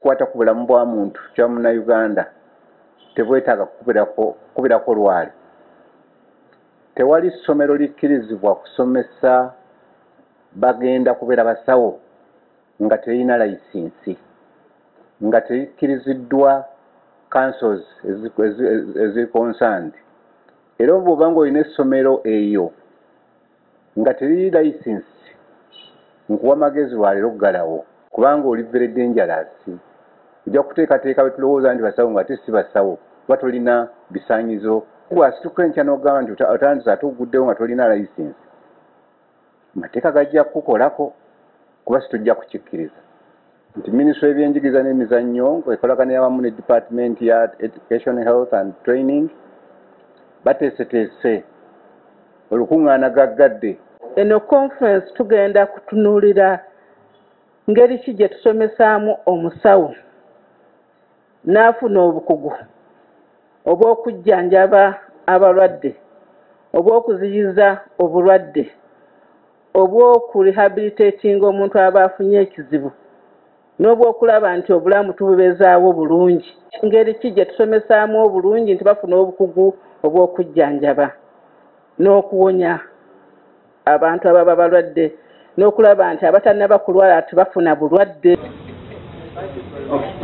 Ekikwata ku bulamu bwa muntu kya Munnayuganda tebwetaaga kukubirako lwali. Tewali ssomero likkirizibwa kusomesa bagenda kubeera basawo nga terina layisinsi, nga terikkiriziddwa councils eziri concerned. Era bw'oba ng'olina essomero eyo nga teriri layisinsi, nkuwa magezi lwaleero okuggalawo, kubanga oli very dangerous. Ojja kuteekateeka bwe tulowooza nti basawo nga ate si basawo, kuba tolina bisaanyizo. Bw'asituka enkya n'ogamba nti otandise ate oguddewo nga tolina layisinsi, amateeka gajja kukukolako, kuba situjja kukikkiriza. Nti minisitule y'ebyenjigiriza n'emizannyo ekolaganira wamu ne department ya Education, Health and Training bateeseteese olukuŋŋaana gaggadde. Eno conference tugenda kutunuulira ngeri ki gye tusomesaamu omusawo n'afuna obukugu obw'okujjanjaba abalwadde, obw'okuziyiza obulwadde, obw'okurehabilitatinga omuntu aba afunye ekizibu, n'obwokulaba nti obulamu tububeezaawo bulungi. Ngeri ki gye tusomesaamu obulungi nti bafuna obukugu obw'okujjanjaba n'okuwonya abantu ababa balwadde, n'okulaba nti abatannaba kulwala tebafuna bulwadde. Okay.